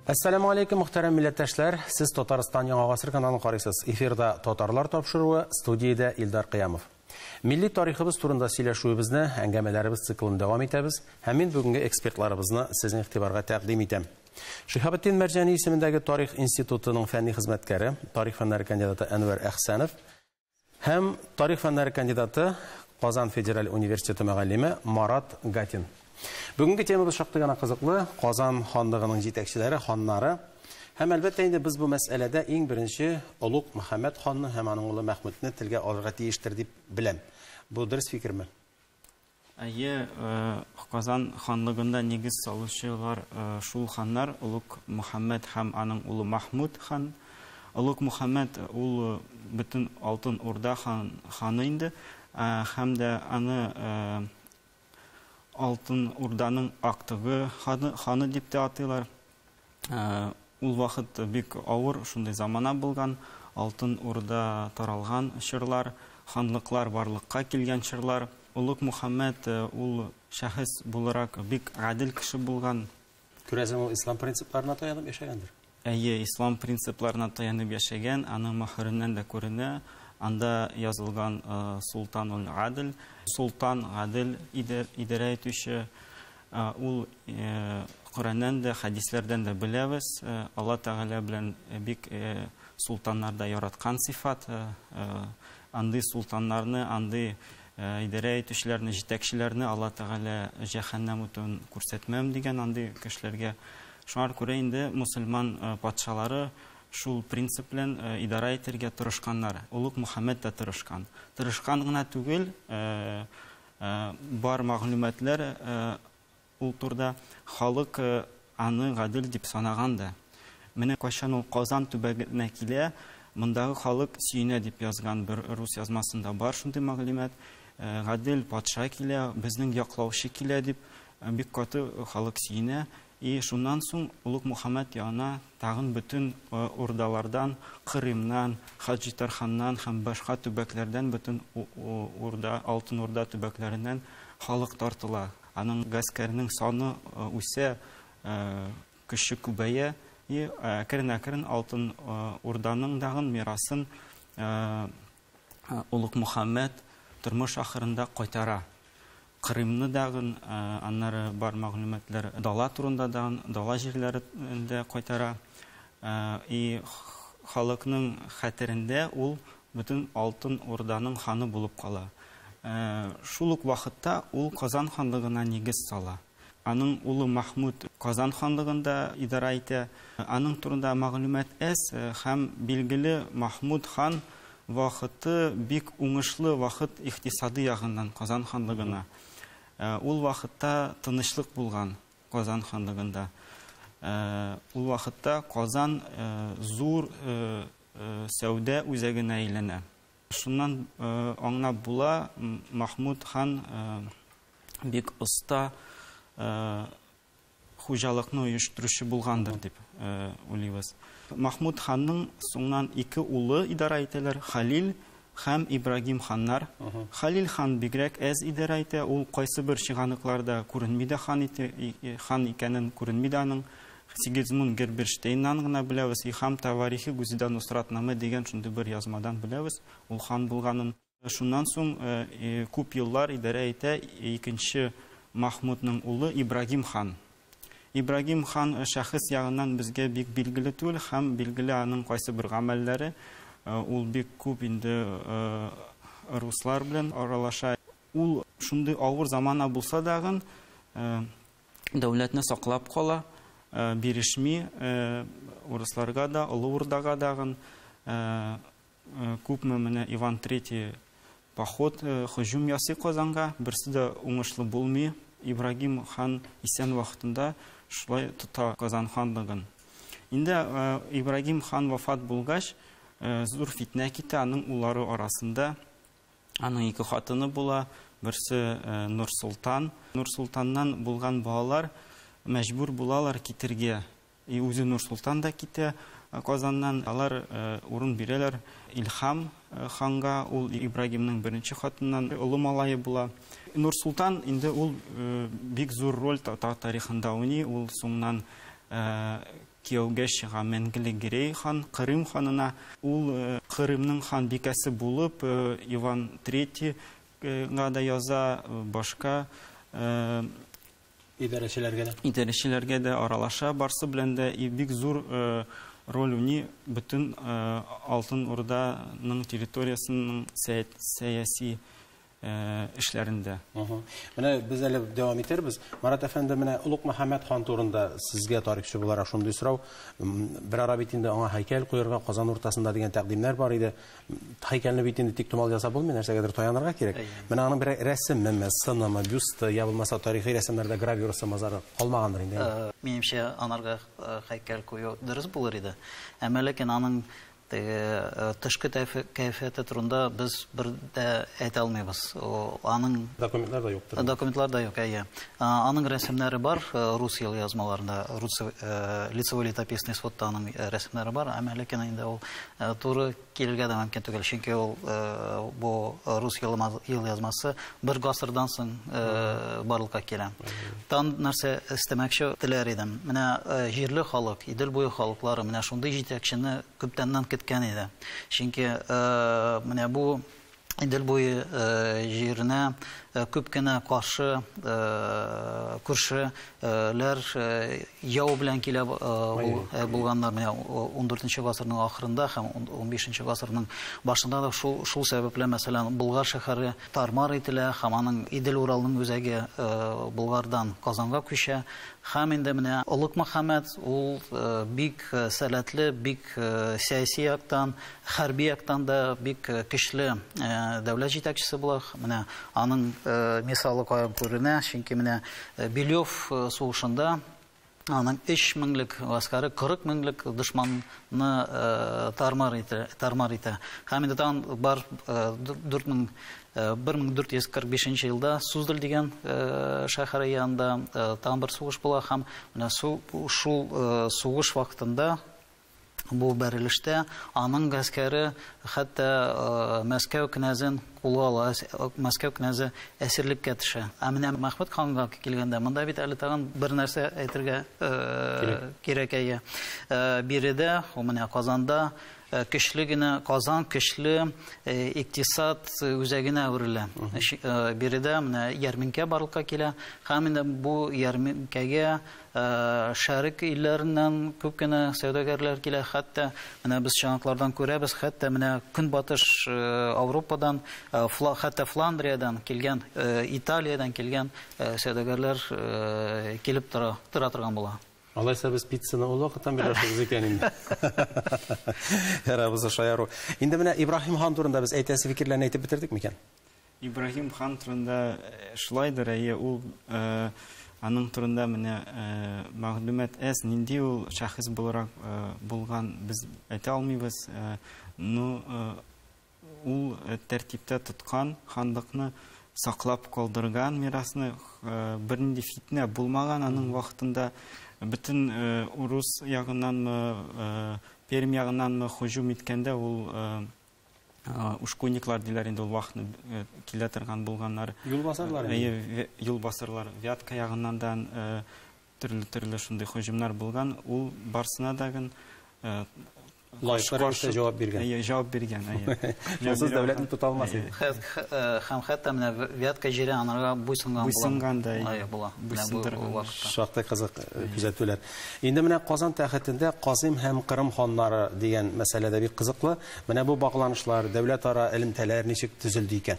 Әссәламү алейкум, мөхтәрәм милләттәшләр. Сез Татарстан Яңа Гасыр каналын карыйсыз. Эфирда Татарлар тапшыруы, студиядә Илдар Кыямов. Милли тарихыбыз турында сөйләшүебезне, әңгәмәләребез циклын дәвам итәбез һәм мин бүгенге экспертларыбызны сезнең игътибарга тәкъдим итәм. Шиһабетдин Мәрҗани исемендәге Тарих институтының фәнни хезмәткәре, тарих фәннәре кандидаты Әнвәр Әхсәнов һәм тарих фәннәре кандидаты, Казан федераль университеты мөгаллиме Марат Гатин. Бүгенге темабыз шактый гына кызыклы. Казан ханлыгының җитәкчеләре, ханнары. Һәм әлбәттә инде без бу мәсьәләдә иң беренче Олуг Мөхәммәд ханны һәм аның улы Мәхмүдне телгә алырга тиештер дип беләм. Бу дөрес фикерме? Әйе, Казан ханлыгында нигез салучылар шул ханнар Олуг Мөхәммәд һәм аның улы Мәхмүд хан. Олуг Мөхәммәд ул бөтен Алтын Урда ханы инде, һәм дә аны Алтын Урданың актыгы ханы дип тә атыйлар. Ул вакыт бик авыр шундый замана булган, Алтын Урда таралган чорлар, ханлыклар барлыкка килгән чорлар. Олуг Мөхәммәд ул шәхес буларак бик гадел кеше булган. Күрәсең, ул ислам принципларына таянып яшәгәндер. Әйе, ислам принципларына таянып яшәгән, аның мөһереннән дә күренә. Анда язылган Султанул Гадел, Султан гадел идарә итүче. Ул Коръәннән дә, хәдисләрдән дә беләбез. Алла Тәгалә белән бик султаннарда яраткан сыйфат. Андый султаннарны, андый идарә итүчеләрне, җитәкчеләрне Алла Тәгалә җәһәннәм утын күрсәтмәм дигән андый кешеләргә. Шуңа күрә инде мусульман патшалары шул принцип белән идарә итәргә тырышканнар. Олуг Мөхәммәд тә тырышкан. Тырышкан гына түгел, бар мәгълүматлар ул турыда халык аны гадел дип санаган да. Менә кайчан ул Казан төбәгенә килә, мондагы халык сөенә дип язган бер рус язмасында бар шундый мәгълүмат. Гадел патша килә, безнең яклаучы килә дип бик каты халык сөенә. И шуннан соң Олуг Мөхәммәд янына тагын бөтен урдалардан, Кырымнан, Хаҗи Тарханнан һәм башка төбәкләрдән бөтен урда, Алтын Урда төбәкләреннән халык тартыла. Аның гаскәренең саны үсә, көче күбәя, и әкрен-әкрен Алтын Урданың дагын мирасын Олуг Мөхәммәд тормыш ахырында кайтара. Кырымны дагын, аннары бар мәгълүматлар дала турында дагын, дала җирләрендә кайтара. И халыкның хәтерендә ул бөтен Алтын Урданың ханы булып кала. Шул ук вакытта ул Казан ханлыгына нигез сала. Аның улы Мәхмүд Казан ханлыгында идарә итә. Аның турында мәгълүмат әз һәм билгеле Мәхмүд хан вакыты бик уңышлы вакыт икътисади ягыннан Казан ханлыгына. Ул вакытта тынычлык булган Казан ханлыгында. Ул вакытта Казан зур сәүдә үзәгенә әйләнә. Шуннан аңлап була, Мәхмүд хан бик оста хуҗалыкны оештыручы булгандыр дип уйлыйбыз. Мәхмүд ханның соңыннан ике улы идарә итәләр, Халил һәм Ибрагим ханнар. Халил хан бигрәк әз идарә итә, ул кайсы бер чыганакларда күренми дә хан икәнен күренми дә аның. Сигизмунд Герберштейннан гына беләбез, Ихам Таварихи Гүзидә Нусратнаме дигән шундый бер язмадан беләбез, ул хан булганын. Шуннан соң күп еллар идарә итә икенче Мәхмүднең улы Ибрагим хан. Ибрагим хан шәхес ягыннан безгә бик билгеле түгел һәм билгеле аның кайсы бер гамәлләре, ул бик күп инде руслар белән аралаша. Ул шундый авыр замана булса дагын дәүләтне саклап кала, бирешми урысларга да, Олы Урдага дагын. Күпме менә Иван Третий поход, һөҗүм ясый Казанга, берсе дә уңышлы булмый. Ибрагим хан исән вакытында шулай тота Казан ханлыгын. Инде Ибрагим хан вафат булгач, зур фитнә китә аның уллары арасында. Аның ике хатыны була, берсе Нур Султан. Нур Султаннан булган балалар мәҗбүр булалар китергә. И үзе Нур Султан да китә Казаннан. Алар урын бирәләр Илһам ханга, ул Ибрагимның беренче хатыннан олы малае була. Нур Султан инде ул бик зур роль татар тарихында уйный, ул соңыннан кияүгә чыга Менгли Гирей хан, Кырым ханына. Ул Кырымның ханбикәсе булып, Иван Третийга да яза, башка идарәчеләргә дә. Идарәчеләргә дә аралаша, барсы белән дә и бик зур роль уйный бөтен Алтын Урданың территориясенең сәяси эшләрендә. Менә без әле дәвам итәрбез. Марат әфәнде, менә Олуг Мөхәммәд хан турында сезгә тарихчы буларак шундый сорау. Бер ара бит инде аңа һәйкәл куярга Казан уртасында дигән тәкъдимнәр бар иде. Һәйкәлне бит инде тик томал ясап булмый, нәрсәгәдер таянырга кирәк. Менә аның бер рәсеме, сынымы, бюсты, я булмаса тарихи рәсемнәрдә гравюрасы мазары калмагандыр инде. Минемчә, анарга һәйкәл кую дөрес булыр иде. Әмма ләкин аның теге тышкы кәйфияте турында без бер дә әйтә алмыйбыз. Аның документлар да юктыр. Документлар да юк, әйе. Аның рәсемнәре бар, рус ел язмаларында, рус лицевой летописный сводта аның рәсемнәре бар, әмма ләкин инде ул туры килергә дә мөмкин түгел, чөнки ул бу рус ел язмасы бер гасырдан соң барлыкка килә. Тан нәрсә өстәмәкче теләр идем. Менә җирле халык, Идел буе халыклары менә шундый җитәкчене күптәннән көткән иде. Чөнки менә бу Идел буе җиренә күп кенә каршы күршеләр яу белән килә булганнар. Менә 14 гасырның ахырында һәм 15 гасырның башында да шул сәбәпле, мәсәлән, Болгар шәһәре тармар ителә һәм аның Идел Уралның үзәге Болгардан Казанга күчә. Һәм инде менә Олуг Мөхәммәд ул бик сәләтле, бик сәяси яктан, хәрби яктан да бик көчле дәүләт җитәкчесе була. Менә аның мисалы каян күренә, чөнки менә Белев сугышында аның 3 меңлек гаскәре 40 меңлек дошманны тармар итә. Һәм инде тагын бар 1445 елда Суздаль дигән шәһәре янында тагын бер сугыш була һәм менә шул сугыш вакытында бу бәрелештә аның гаскәре хәтта Мәскәү князен кулга ала, Мәскәү князе әсирлеккә төшә. Ә менә Мәхмүд ханга килгәндә, монда бит әле тагын бер нәрсә әйтергә кирәк әйе. Биредә, ул менә Казанда көчле генә Казан көчле икътисад үзәгенә әверелә. Биредә менә ярминкә барлыкка килә һәм инде бу ярминкәгә Шәрык илләреннән күп кенә сәүдәгәрләр килә, хәтта менә без чыганаклардан күрәбез, хәтта менә Көнбатыш Европадан, хәтта Фландриядән килгән, Италиядән килгән сәүдәгәрләр килеп тора торган була. Алайса без пиццаны ул вакыттан бирле ашыйбыз икән инде. Ярабыз шаяру. Инде менә Ибраһим хан турында без әйтәсе фикерләрне әйтеп бетердек микән? Ибраһим хан турында шулайдыр, әйе, ул аның турында менә мәгълүмат әз, нинди ул шәхес буларак булган без әйтә алмыйбыз. Ну, ул тәртиптә тоткан ханлыкны саклап калдырган мирасны, бернинди фитнә булмаган аның вакытында. Бөтен урыс ягыннанмы, Пермь ягыннанмы һөҗүм иткәндә ул ушкуйниклар диләр инде ул вакытны килә торган булганнар. Юлбасарлар. Әйе, юлбасарлар. Вятка ягыннан да төрле-төрле шундый һөҗүмнәр булган. Ул барсына да гын лаеклы рәвештә җавап биргән. Әйе, җавап биргән, әйе. Шунсыз дәүләтне тота алмас иде. Һәм хәтта менә Вятка җире анарга буйсынган була. Буйсынган да, әйе, була. Буйсындырган. Шактый кызык күзәтүләр. Инде менә Казан тәхетендә Казым һәм Кырым ханнары дигән мәсьәлә дә бик кызыклы. Менә бу багланышлар, дәүләтара элемтәләр ничек төзелде икән?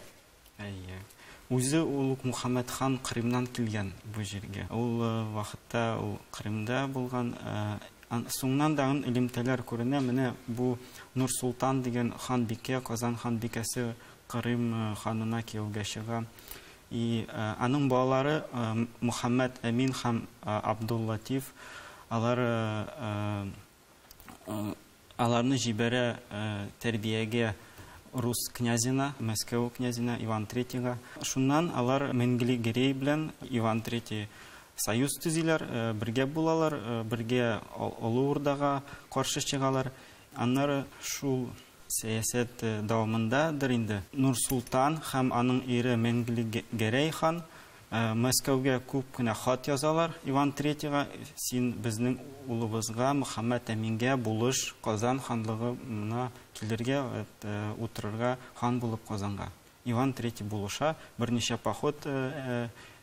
Әйе. Үзе Олуг Мөхәммәд хан Кырымнан килгән бу җиргә. Ул вакытта ул Кырымда булган. Соңыннан да элемтәләр күренә. Менә бу Нур Султан дигән ханбикә, Казан ханбикәсе Кырым ханына кияүгә чыга. И аның балалары Мөхәммәд Әмин һәм Абдул Латиф, алар аларны җибәрә тәрбиягә рус князина, Мәскәү князина Иван Третьего. Шуннан алар Менгли Гирей белән Иван Третий союз төзиләр, бергә булалар, бергә Олы Урдага каршы чыгалар. Аннары шул сәясәт дәвамындадыр инде Нур Султан һәм аның ире Менгли Гәрәй хан Мәскәүгә күп кенә хат язалар Иван Третьего, син безнең улыбызга Мөхәммәд Әмингә булыш, Казан ханлыгына килергә, утырырга хан булып Казанга. Иван Третий булыша, берничә поход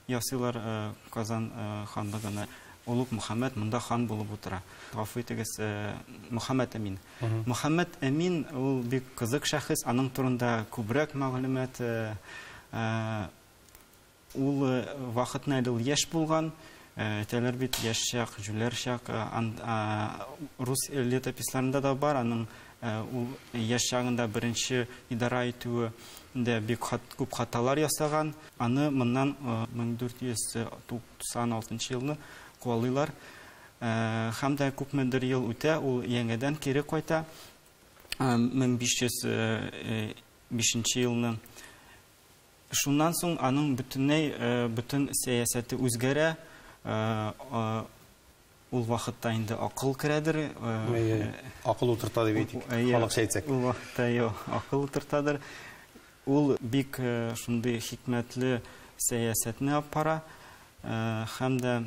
ясыйлар Казан ханлыгына. Олуг Мөхәммәд монда хан булып утыра. Гафу итегез, Мөхәммәд Әмин. Мөхәммәд Әмин ул бик кызык шәхес, аның турында күбрәк мәгълүмат. Ул вакытны әле ул яшь булган, әйтәләр бит, яшь чак, җүләр чак, рус летописларында да бар, аның ул яшь чагында беренче идара итүе дә бик күп хаталар ясаган. Аны моннан 1496 елны куалыйлар. Һәм дә күпмедер ел үтә, ул яңадан кире кайта. 1505 елны. Шуннан соң аның бөтенләй бөтен сәясәте үзгәрә. Ул вакытта инде акыл керәдер. Акыл утырта дип әйтик, халыкча әйтсәк. Ул вакытта акыл утыртадыр. Ул бик шундый хикмәтле сәясәтне алып бара. Һәм дә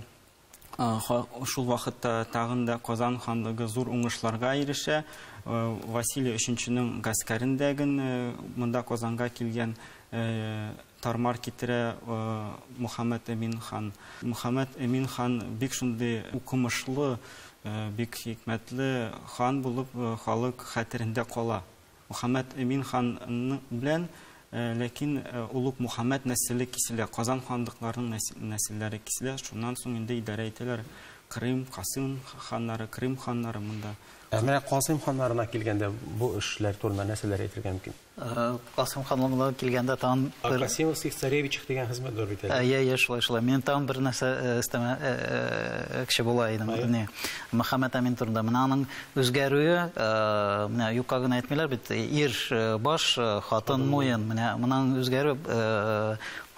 шул вакытта тагын да Казан ханлыгы зур уңышларга ирешә. Василий Өченченең гаскәрендәген монда Казанга килгән тармар китерә Мөхәммәд Әмин хан. Мөхәммәд Әмин хан бик шундый укымышлы, бик хикмәтле хан булып халык хәтерендә кала. Мөхәммәд Әмин хан белән ләкин Олуг Мөхәммәд нәселе киселә, Казан ханлыкларының нәселләре киселә. Шуннан соң инде идарә итәләр Крым, Касым ханнары, Крым ханнары монда. Ә менә Касым ханнарына килгәндә бу эшләр турында нәрсәләр әйтергә мөмкин? Касым ханлыгына килгәндә тагын бер Касимовских царевичах дигән хезмәт бар бит әле. Әйе, шулай, шулай. Мин тагын бер нәрсә өстәмә кеше була идем. Мөхәммәд Әмин турында. Менә аның үзгәрүе, менә юкка гына әйтмиләр бит, ир баш, хатын муен. Менә моның үзгәрүе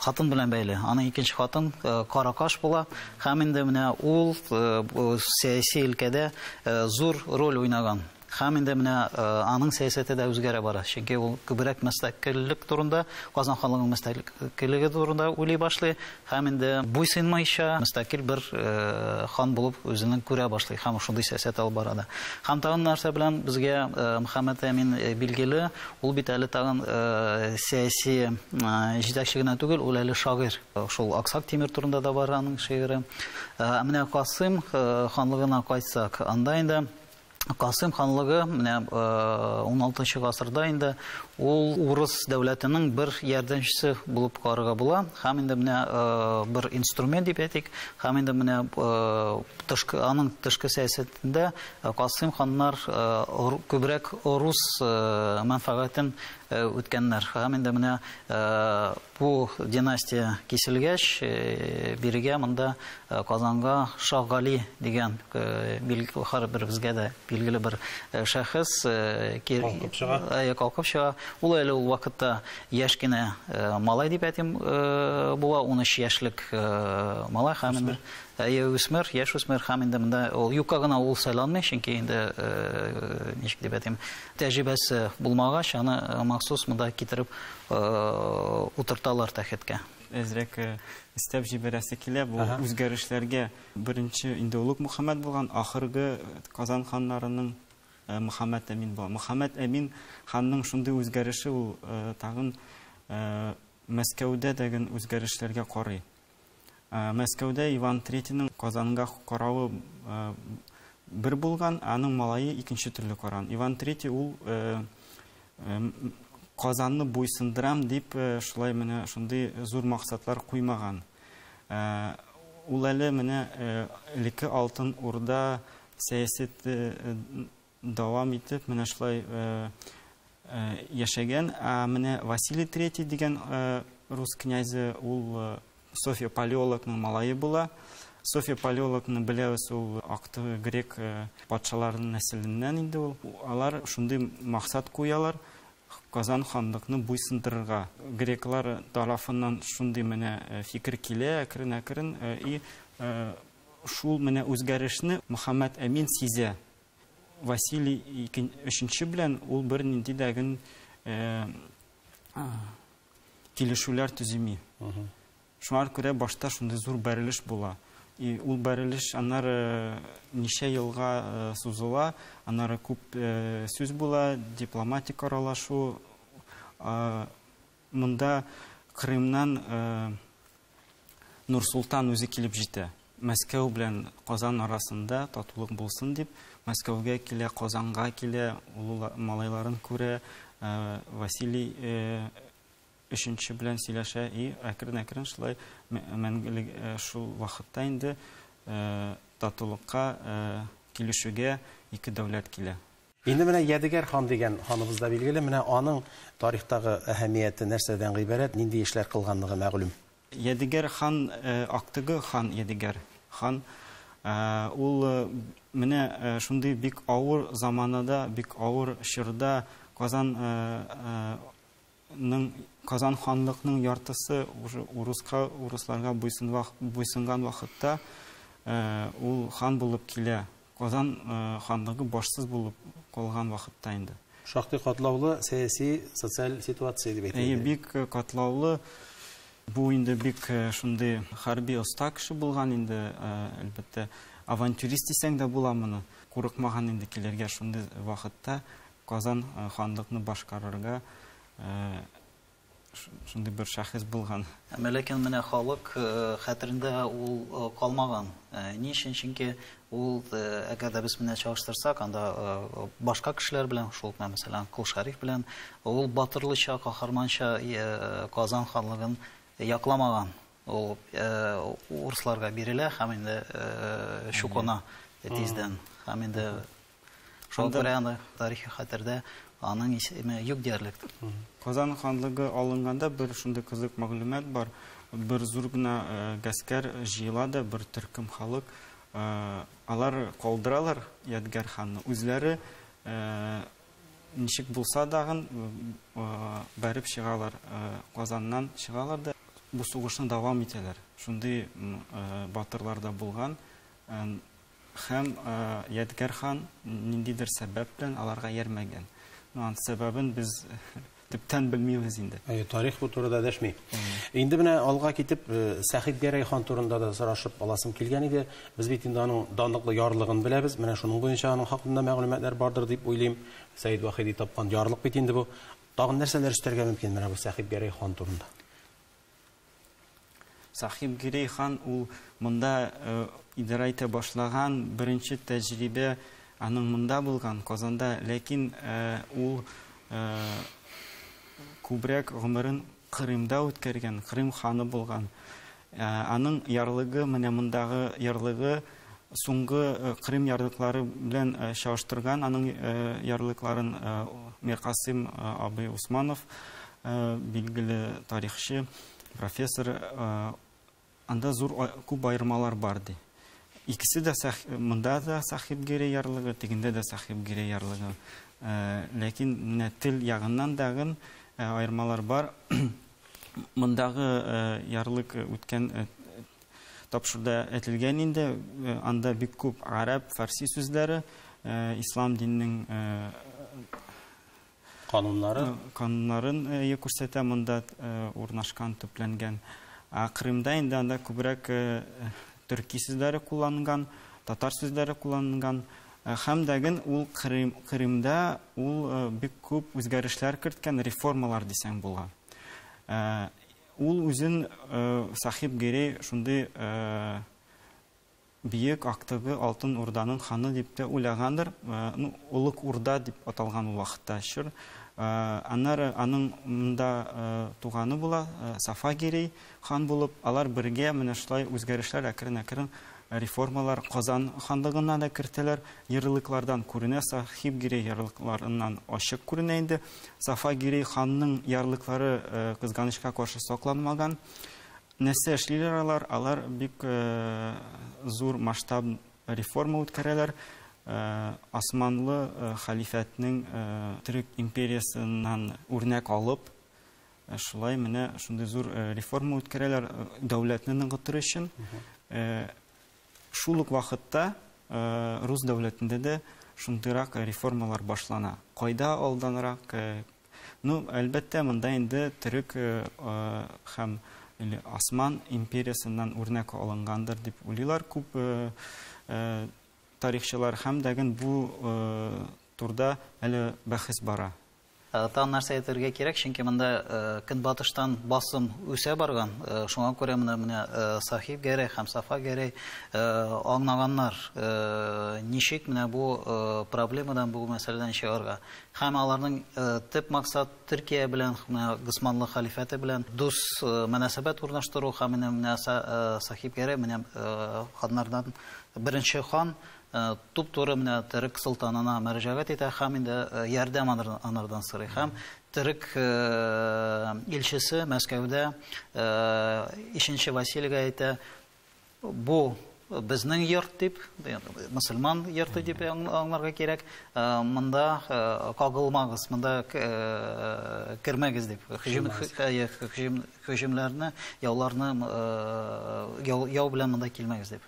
хатын белән бәйле. Аның икенче хатын Каракаш була. Һәм инде менә ул сәяси өлкәдә зур роль уйнаган. Һәм инде менә аның сәясәте дә үзгәрә бара. Чөнки ул күбрәк мөстәкыйльлек турында, Казан ханлыгының мөстәкыйльлеге турында уйлый башлый. Һәм инде буйсынмыйча мөстәкыйль бер хан булып үзенең күрә башлый. Һәм шундый сәясәт алып бара да. Һәм тагын нәрсә белән безгә Мөхәммәд Әмин билгеле, ул бит әле тагын сәяси җитәкче генә түгел, ул әле шагыйрь. Шул Аксак Тимер турында да бар аның шигыре. Менә Касым ханлыгына кайтсак, анда инде Касым ханлыгы менә 16 гасырда инде ул урыс дәүләтенең бер ярдәмчесе булып карарга була. Һәм инде менә бер инструмент дип әйтик, һәм инде менә аның тышкы сәясәтендә Касым ханнар күбрәк рус мәнфәгатен үткәннәр. Һәм инде менә бу династия киселгәч, бирегә монда Казанга Шаһ Гали дигән һәрберебезгә дә билгеле бер шәхес калкып чыга. Калкып чыга. Ул әле ул вакытта яшь кенә малай дип әйтим була, 13 яшьлек малай һәм инде үсмер, яшь үсмер, һәм инде монда ул юкка гына ул сайланмый, чөнки инде ничек дип әйтим, тәҗрибәсе булмагач, аны махсус монда китереп утырталар тәхеткә. Әзрәк өстәп җибәрәсе килә бу үзгәрешләргә. Беренче инде Олуг Мөхәммәд булган, ахыргы Казан ханнарының Мөхәммәд Әмин була. Мөхәммәд Әмин ханның шундый үзгәреше ул тагын Мәскәүдә дәген үзгәрешләргә карый. Мәскәүдә Иван Третийның Казанга каравы бер булган, аның малае икенче төрле караган. Иван Третий ул Казанны буйсындырам дип шулай менә шундый зур максатлар куймаган. Ул әле менә элекке Алтын Урда сәясәте дәвам итеп менә шулай яшәгән. Ә менә Василий Третий дигән рус князе ул Софья Палеологның малае була. Софья Палеологны беләбез, ул акты грек патшаларының нәселеннән инде ул. Алар шундый максат куялар: Казан ханлыкны буйсындырырга. Греклар тарафыннан шундый менә фикер килә әкрен-әкрен, и шул менә үзгәрешне Мөхәммәд Әмин сизә. Василий Өченче белән ул бер нинди дәген килешүләр төземи. Шуңа күрә башта шундый зур бәрелеш була. И ул бәрелеш аннары ничә елга сузыла, аннары күп сүз була, дипломатик аралашу. Монда Крымнан Нурсултан үзе килеп җитә. Мәскәү белән Казан арасында татулык булсын дип, Мәскәүгә килә, Казанга килә, улы малайларын күрә, Василий Өченче белән сөйләшә и әкрен-әкрен шулай мәңгелек шул вакытта инде татулыкка, килешүгә ике дәүләт килә. Инде менә Ядегәр хан дигән ханыбыз да билгеле. Менә аның тарихтагы әһәмияте нәрсәдән гыйбарәт, нинди эшләр кылганлыгы мәгълүм? Ядегәр хан, актыгы хан Ядегәр хан, ул менә шундый бик авыр заманада, бик авыр чорда Казан ның Казан ханлыкның яртысы уже урыска, урысларга буйсынган вакытта ул хан булып килә. Казан ханлыгы башсыз булып калган вакытта инде. Шактый катлаулы сәяси, социаль ситуация дип әйтергә. Әйе, бик катлаулы. Бу инде бик шундый хәрби оста кеше булган инде, әлбәттә, авантюрист дисәң дә була моны. Курыкмаган инде килергә шундый вакытта Казан ханлыкны башкарырга шундый бер шәхес булган. Әмма ләкин менә халык хәтерендә ул калмаган. Ни өчен? Чөнки ул, әгәр дә без менә чагыштырсак, анда башка кешеләр белән, шул ук, мәсәлән, Кол Шәриф белән, ул батырлыча, каһарманча Казан ханлыгын якламаган. Ул урысларга бирелә һәм инде чукына тиздән. Һәм инде шуңа күрә аны тарихи хәтердә аның исеме юк диярлек. Казан ханлыгы алынганда бер шундый кызык мәгълүмат бар. Бер зур гына гаскәр җыела да, бер төркем халык. Алар калдыралар Ядгәр ханны. Үзләре ничек булса дагын бәреп чыгалар, Казаннан чыгалар да, бу сугышны дәвам итәләр. Шундый батырлар да булган. Һәм Ядгәр хан ниндидер сәбәп белән аларга иярмәгән. Ну, аның сәбәбен без төптән белмибез инде. Әйе, тарих бу турыда дәшми. Инде менә алга китеп, Сәхиб Гәрәй хан турында да сорашып аласым килгән иде. Без бит инде аның данлыклы ярлыгын беләбез. Менә шуның буенча аның хакында мәгълүматлар бардыр дип уйлыйм. Сәид Вахиди тапкан ярлык бит инде бу. Тагын нәрсәләр өстәргә мөмкин менә бу Сәхиб Гәрәй хан турында? Сахиб Гирей хан ул монда идарә итә башлаган, беренче тәҗрибә аның монда булган, Казанда, ләкин ул күбрәк гомерен Кырымда үткәргән, Крым ханы булган. Аның ярлыгы, менә мондагы ярлыгы соңгы Крым ярлыклары белән чагыштырган, аның ярлыкларын Миркасыйм абый Усманов, билгеле тарихчы, профессор, анда зур күп аермалар бар ди. Икесе дә монда да Сахиб Гирей ярлыгы, тегендә дә Сахиб Гирей ярлыгы. Ләкин менә тел ягыннан дагын аермалар бар. Мондагы ярлык үткән тапшыруда әйтелгән инде, анда бик күп гарәп, фарси сүзләре, ислам диненең кануннары кануннарын күрсәтә, монда урнашкан, төпләнгән. Ә Крымда инде анда күбрәк төрки сүзләре кулланган, татар сүзләре кулланган. Һәм дәген ул Крымда ул бик күп үзгәрешләр керткән, реформалар дисәң була. Ул үзен Сахиб Гирей шундый бөек актыгы Алтын Урданың ханы дип тә уйлагандыр. Ну, Улуг Урда дип аталган ул вакытта чор. Аннары аның монда туганы була, Сафа Гирей хан булып, алар бергә менә шулай үзгәрешләр әкрен-әкрен реформалар Казан ханлыгына да кертәләр. Ярлыклардан күренә, Сахиб Гирей ярлыкларыннан ачык күренә инде. Сафа Гирей ханның ярлыклары кызганычка каршы сакланмаган. Нәрсә эшлиләр алар? Алар бик зур масштаб реформа үткәрәләр. Османлы халифәтнең Төрек империясеннән үрнәк алып, шулай менә шундый зур реформа үткәрәләр дәүләтне ныгытыр өчен. Шул ук вакытта рус дәүләтендә дә шундыйрак реформалар башлана. Кайда алданрак? Ну, әлбәттә, монда инде төрек һәм или Осман империясеннән үрнәк алынгандыр дип уйлыйлар күп тарихчылар, һәм дәген бу турда әле бәхәс бара. Тагын нәрсә әйтергә кирәк, чөнки монда көнбатыштан басым үсә барган, шуңа күрә менә Сахиб Гәрәй һәм Сафа Гәрәй аңлаганнар, ничек менә бу проблемадан, бу мәсьәләдән чыгарга. Һәм аларның төп максат Төркия белән, менә Госманлы халифәте белән дус мөнәсәбәт урнаштыру, һәм менә Сахиб Гәрәй менә ханнардан беренче хан туп-туры менә төрек солтанына мөрәҗәгать итә һәм инде ярдәм анардан сорый. Һәм төрек илчесе Мәскәүдә 3 Василийгә әйтә, бу безнең йорт дип, мөселман йорты дип аңларга кирәк, монда кагылмагыз, монда кермәгез дип, һөҗүмнәрне, яуларны, яу белән монда килмәгез дип.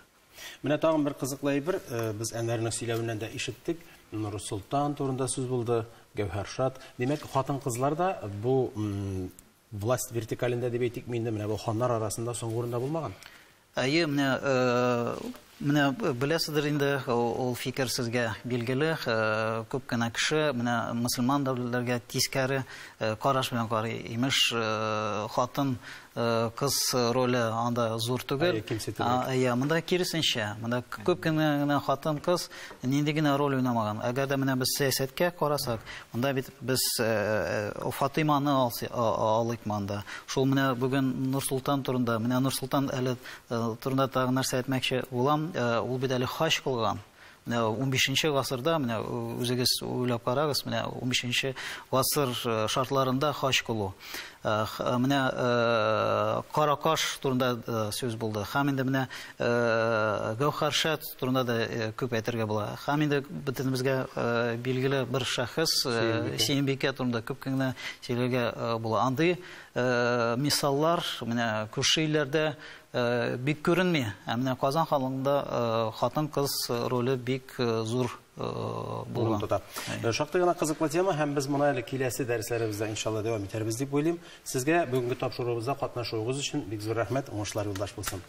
Менә тагын бер кызыклы әйбер, без Әнвәрнең сөйләвеннән дә ишеттек. Нурсолтан турында сүз булды, Гәүһәршат. Димәк, хатын-кызлар да бу власть вертикалендә дип әйтик, инде менә бу ханнар арасында соңгы урында булмаган. Әйе, менә беләсездер инде, ул фикер сезгә билгеле, күп кенә кеше менә мөселман дәүләтләргә тискәре караш белән карый. Имеш, хатын кыз роле анда зур түгел. Әйе, монда киресенчә, монда күп кенә хатын-кыз нинди генә роль уйнамаган. Әгәр дә менә без сәясәткә карасак, монда бит без Фатыйманы алыйк монда. Шул менә бүген Нурсолтан турында, менә Нурсолтан әле турында тагын нәрсә әйтмәкче булам, ул бит әле хаҗ кылган. Менә 15 гасырда, менә үзегез уйлап карагыз, менә 15 гасыр шартларында хаҗ кылу. Менә Каракаш турында сүз булды. Һәм инде менә Гәүһәршат турында да күп әйтергә була. Һәм инде бөтенебезгә билгеле бер шәхес Сөембикә турында күп кенә сөйләргә була. Андый мисаллар менә күрше илләрдә бик күренми. Ә менә Казан ханлыгында хатын-кыз роле бик зур булган. Шактый гына кызыклы тема, һәм без моны әле киләсе дәресләребездә иншалла дәвам итәрбез дип уйлыйм. Сезгә бүгенге тапшыруыбызда катнашуыгыз өчен бик зур рәхмәт, уңышлар юлдаш булсын.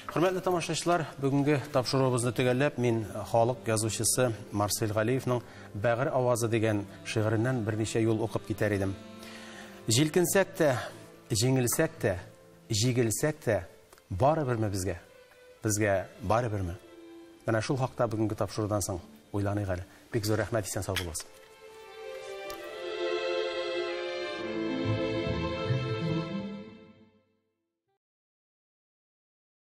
Хөрмәтле тамашачылар, бүгенге тапшыруыбызны төгәлләп, мин халык язучысы Марсель Галиевның Бәгырь авазы дигән шигыреннән берничә юл укып китәр идем. Җилкенсәк тә, җиңелсәк тә, җигелсәк тә, барыберме безгә? Безгә барыберме? Менә шул хакта бүгенге тапшырудан соң уйланыйк әле. Бик зур рәхмәт, исән сау булыгыз.